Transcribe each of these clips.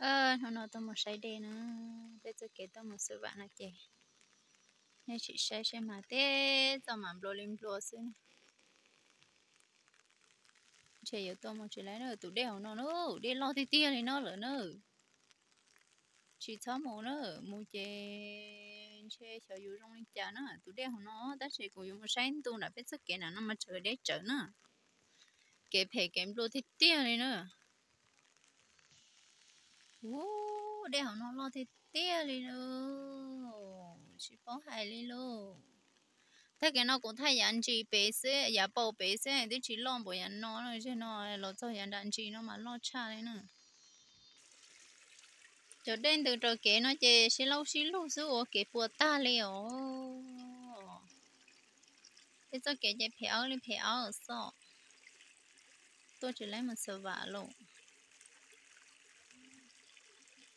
Hnub no tuaj mus saib dej na, peb txoj kev tuaj mus xwb vam no ces nej sim saib saib mas tej txoj mas nplua li nplua xwb na. Ntshe yuav tuaj mus tsis laib na, tus dej hauv no na, dej loj tiag tiag li no lawm na. Tsis txhob mus na, mus ces ntshe xyov yuav zoo li cas na tus dej hauv no, tab sis kuv yuav mus saib ntu nram peb txoj kev nram no mas tseem deb tsawv na. Kev phem kev nplua tiag tiag li na. Ua, dej hauv no loj tiag tiag li lauj, tsis paub hais li lauj. Tag kis no kuv thaij yav ntsis pem xwb, yav paus pem xwb twb tsis loj npaum yav no, zaum no los txog yav nram ntsis no mas loj tshaj li na. Cov dej ntws rau kev no ces sib laub sib lug xwb ua kev puas tag li os. Tej txoj kev ces phem awb li phem awb xwb. Tuaj tsis laib mus xav vam lauj.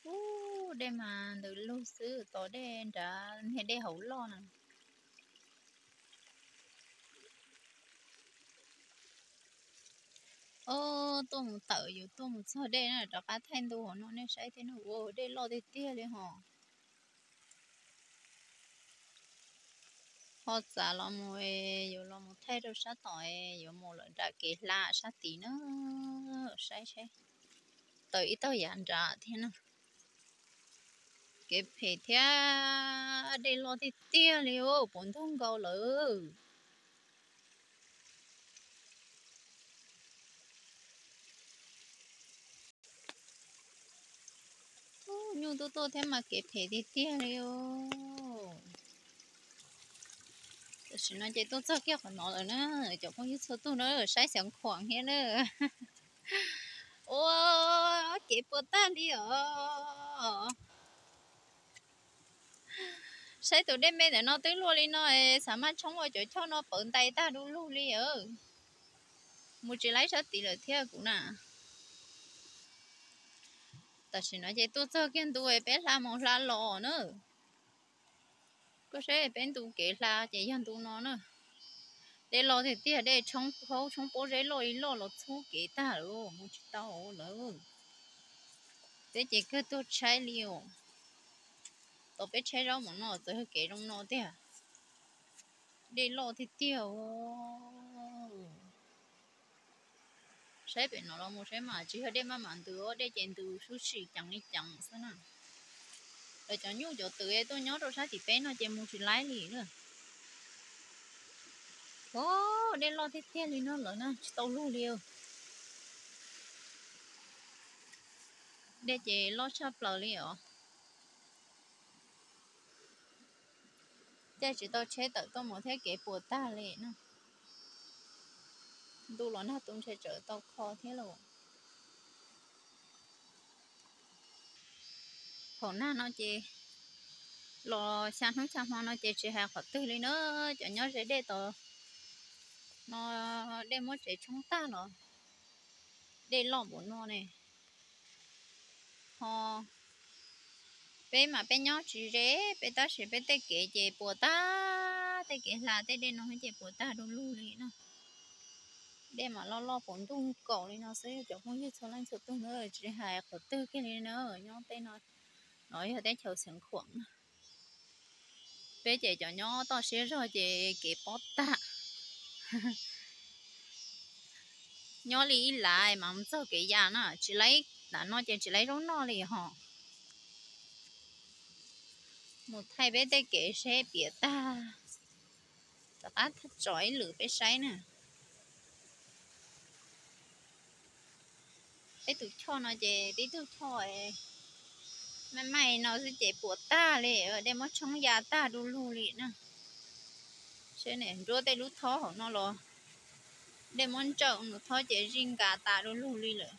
Ub, dej mas ntws lug xwb, tos dej nrad niag dej hauv loj na. Ob, tuaj mus tawm yus tuaj mus txog dej na, rov qab thaij ntu hauv no nej saib thiab na, ua dej loj tiag tiag li hos. Ho txav los mus, yuav los mus thaij rau sab tom, yuav mus lawm nram kev hla sab tid na, saib saib. Tawm ib tog yav nrad thiab na. Kev phem thiab dej loj tiag tiag li, puas ntug nkaus lawm. Nyuj tuaj tuaj thiab mas kev phem tiag tiag li os. Tam sim no ces tuaj txog kiag qhov no lawm na, cov phooj ywg txhua tus na, saib Xeev Khuam thiab na. Ua, kev puas tag li os. Saib tus dej me ntawm no twb luaj li no, xav maj tshoob ua cov choj no pawv ntais tag du lug li. Mus tsis laib sab tid lawm thiab kuv na. Tam sim no ces tuaj txog kiag ntu peb hla mus hla los na. Koj saib peb ntu kev hla ces yog ntu no na. Dej loj tiag tiag, dej tshoob pob zeb loj li loj los txhub kev tag lawm, mus tsis tau lawm. Peb ces kawg tuag tshaib li os. Tau peb tshaib zaub mus no txawm yog kev zoo no tiag. Dej loj tiag tiag. Saib pem no los mus saib mas tsis yog dej maj mam ntws, dej ces ntws sub sim ceev li ceev xwb na. Lawv cov nyuj cov twm tuaj nyob rau sab tim peb no ces mus tsis laib li na. Ov, dej loj tiag tiag li no lawm na, tsis tau lug li. Dej ces loj tshaj plaws li os. Caij tsis tau tsheb tawm tuaj mus thiab kev puas tag li na. Ntuj los nag tu ntshe tsam tau kho thiab lauj. Thaum nag no ces los xya hnub xya hmo no ces tsis hais qhov twg li na, cov nyob ze dej tod no dej muab tsev tshoob tag los dej loj npaum no ne. Ho peb mas peb nyob tsis ze, peb tab sis peb tej kev ces puas tag, tej kev hla tej dej no ces puas tag du lug li na. Dej mas loj loj puv ntug kaus li no xwb cov phooj ywg txhua leej txhua tug na, tsis hais qhov twg kiag li na, nyob tej no, no yog teb chaws Xeev Khuam na. Peb ces cov nyob toj siab zog ces kev pob tag. Nyob li ib lav mas mus txog kev ya na, tsis laib, tam no ces tsis laib zaub noj li hos. Mus thaij peb tej kev seb piam tag, rov qab tso ib lwm peb saib na. Peb tus choj no ces tib tug choj maj maj no xwb ces puas tag li, dej muab tshoob ya tag du lug li na. Seb ne, nruab tej lub thob hauv no los dej muab ntsawm mus thob ces zij nkas tas du lug li lawm.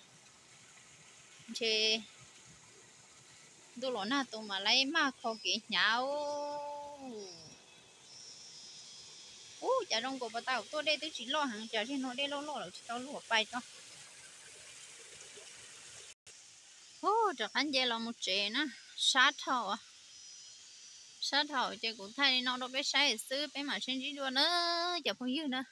Ntshe ntuj los nag tu mas laib maj kho kev hnyav. Ub, cas zoo nkaus pas tau tuaj dej twb tsis loj heev, cas zig no dej loj loj lawm tsis tau luag pais tso. Ub, rov qab nce los mus tsev na, sab dhau, sab dhau ces kuv thaij li no rau peb saib xwb, peb mam sib ntsib dua na cov phooj ywg na.